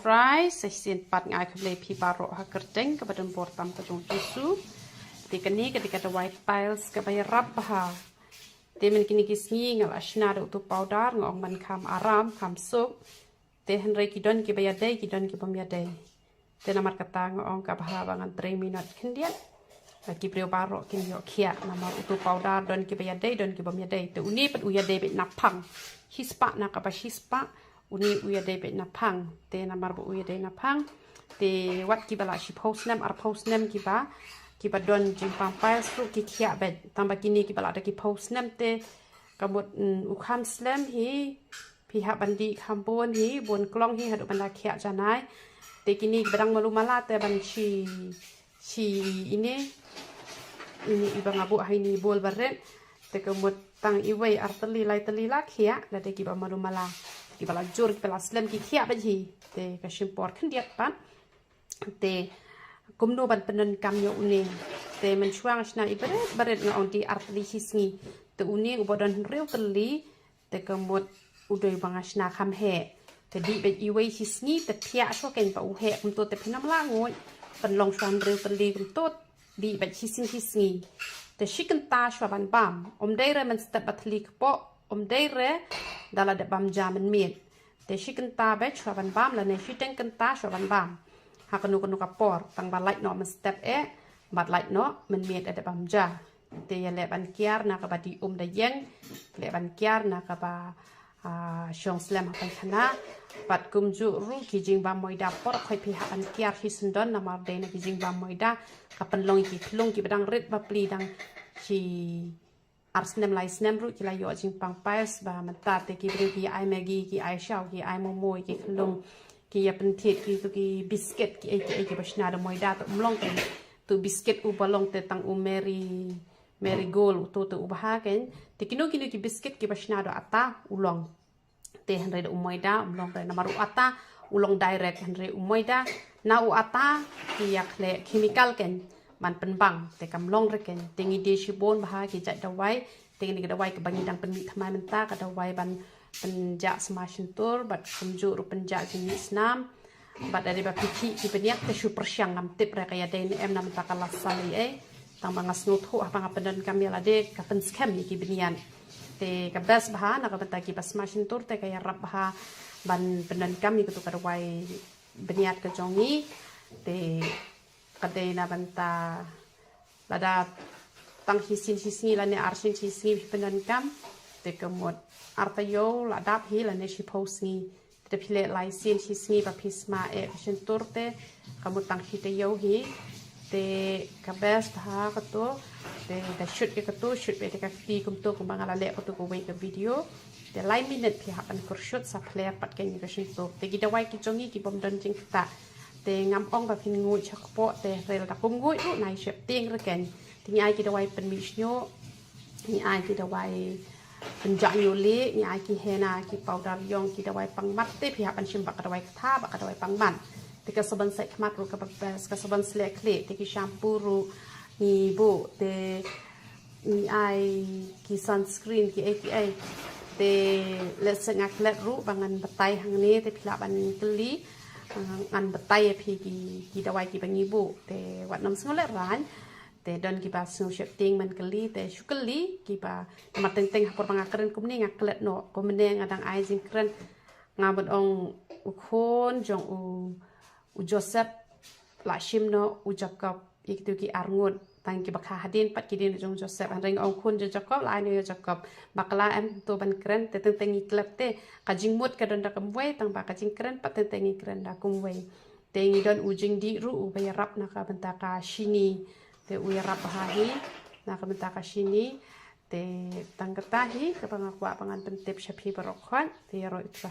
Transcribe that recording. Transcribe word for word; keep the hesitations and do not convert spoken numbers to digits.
Surprise, sa shisien pat nga ai khublei phi baroh ha kyrteng kaba donbor tam ka jong u Jisu. Te kane ka dei ka dawai piles kaba ïarap bha. Te mynta kine ki sngi nga la shna da utu u powder, nga ong ban kham aram, kham suk. Te hynrei ki don kiba ïadei, ki don kibym ïadei. Te namar kata nga ong kaba bha ba ngan trei minot khyndiat. Ba ki briew baroh kin ïoh khiah namar utu u powder don kiba ïadei, don kibym ïadei. Te une pat u ïadei beit naphang. Shispah na kaba shispah, une u ïadei beit naphang. Te namar ba u ïadei naphang, te wat kiba la shiphew snem, arphew snem kiba, kiba don jingpang piles ruh ki khiah beit. Tang ba kine kiba la da ki phew snem te ka mut, mm, u kham slem hi, phi hap ban dih kham bun hi, bun klong hi haduh ban da khiah janai. Te kine kiba dang malu mala te ban shi, shi ine, ine iba nga buh ha ine i bowl ba rit. Te ka mut tang iwei, ar tylli, lai tylli la khiah, lada kiba malu mala, kiba la jur, kiba la slem ki khiah beit hi. Te ka shim por khyndiat pat. Te kumno ban pyndonkam ïa une. Te mynshuwa nga shna i barit barit, nga ong dih ar tylli shi sngi. Te une uba don hynriew tylli, te ka mut u dei ba nga shna kham heh. Te dih beit iwei shi sngi, te thiah shuwa kein ba u heh kumto, te phin ym lah nguid. Pynlong shuwa hynriew tylli kumto, dih beit shi sngi shi sngi. Te shi kynta shuwa ban bam. Ym dei re mynstep ba thylli kpoh, ym dei re da la dep bam ja mynmiet. Te shi kynta beit shuwa ban bam lane shiteng kynta shuwa ban bam. Ha kano kano ka por, tang ba lait noh mynstep eh, bad lait noh mynmiet eh da bam ja. Te ïa leh ban kiar na kaba dih um da ïeng, leh ban kiar na kaba, ah, shong slem ha paikhana. Bad kumjuh ruh ki jingbam moida por khoit phi hap ban kiar hi syndon namar dei na ki jingbam moida ka pynlong ïa ki khyllung kiba dang rit bapli dang shi ar snem lai snem ruh ki la ïoh jingpang piles. Ba mynta te ki briew ki ai Maggi, ki ai shaw, ki ai momo ïa ki khyllung, ki ïa pynthied kitu ki biscuit kiei kiei kiba shna da moida. Te um long kein tu biscuit uba long te tang u Mary, Marigold utu te u bha kein. Te kino kino ki biscuit kiba shna da ata u long. Te hynrei da u moida um long re namar u ata u long direct, hynrei u moida na u ata ki ïa khleh chemical kein ban pynbang, te kam long re kein. Te ngi die shibun bha ki jait dawai. Te kane ka dawai kaba ngi dang pynmih thymmai mynta ka dawai ban pynjah sma shyntur bad kumjuh ruh pynjah jingmih snam. Bad lada ba phi khih ki bniat te shu pyrshang, ngam tip re ka ïadei ne em, namar mynta ka la saw ei ei. Tang ba nga sngewthuh haba nga pyndonkam ïa lade ka pynskhem ïa ki bniat. Te ka best bha na ka bynta kiba sma shyntur te ka ïarap bha ban pyndonkam ïa katu ka dawai bniat ka jong ngi. Te ka dei na bynta lada tang shisien shi sngi lane arsien shi sngi phi pyndonkam, te ka mut ar taïew la dap hi lane shiphew sngi. Te phi leh lai sien shi sngi ba phi sma eh ka shyntur te ka mut tang shi taïew hi. Te ka best ha katu te da shoot ïa katu, shoot beit ïa ka kti kumtu kumba nga la leh katu kawei ka video. Te lai minit phi hap ban kyrshoot sa phler pat kein ïa ka shyntur. Te ki dawai ki jong ngi kibym don jingktah. Te ngam ong ba phin nguid sha kpoh, te hynrei lada kum nguid ruh nai sheptieng re kein. Te ngi ai ki dawai pynmih shñiuh, ngi ai ki dawai pynjah ñiuh lieh, ngi ai ki henna, ki powder ïong, ki dawai pangmat, te phi hap ban shim bad ka dawai ktha bad ka dawai pangmat. Te ka sabon sait khmat ruh kaba best, ka sabon sleh khlieh, te ki shampoo ruh ngi buh, te ngi ai ki sunscreen kiei kiei. Te lehse nga klet ruh ba ngan batai hangne, te phi lah ban kylli, ah, ngan batai ïa phi ki, ki dawai kiba ngi buh. Te wat nym sngewlehrain. Te don kiba sngew sheptieng ban kylli, te shu kylli kiba, namar teng teng ha por ba nga kren kumne nga klet noh. Kumne nga dang ai jingkren, nga mut ong u khun jong u, u Joseph la shim noh u Jacob ïa kitu ki arngut. Tang kiba kha hadien pat ki dei jong u Joseph, hynrei nga ong khun jong u Jacob la ai noh ïa u Jacob. Bakla em to ban kren, te teng teng ngi klet te ka jingmut ka don da kumwei, tang ba ka jingkren pat teng teng ngi kren da kumwei. Te ngi don u jingdih ruh uba ïarap na ka bynta ka shini. Te u ïarap bha hi na ka bynta ka shini. Te tang kata hi kaba nga kwah ba ngan pyntip sha phi baroh khoit. Te ïaroh ïa uta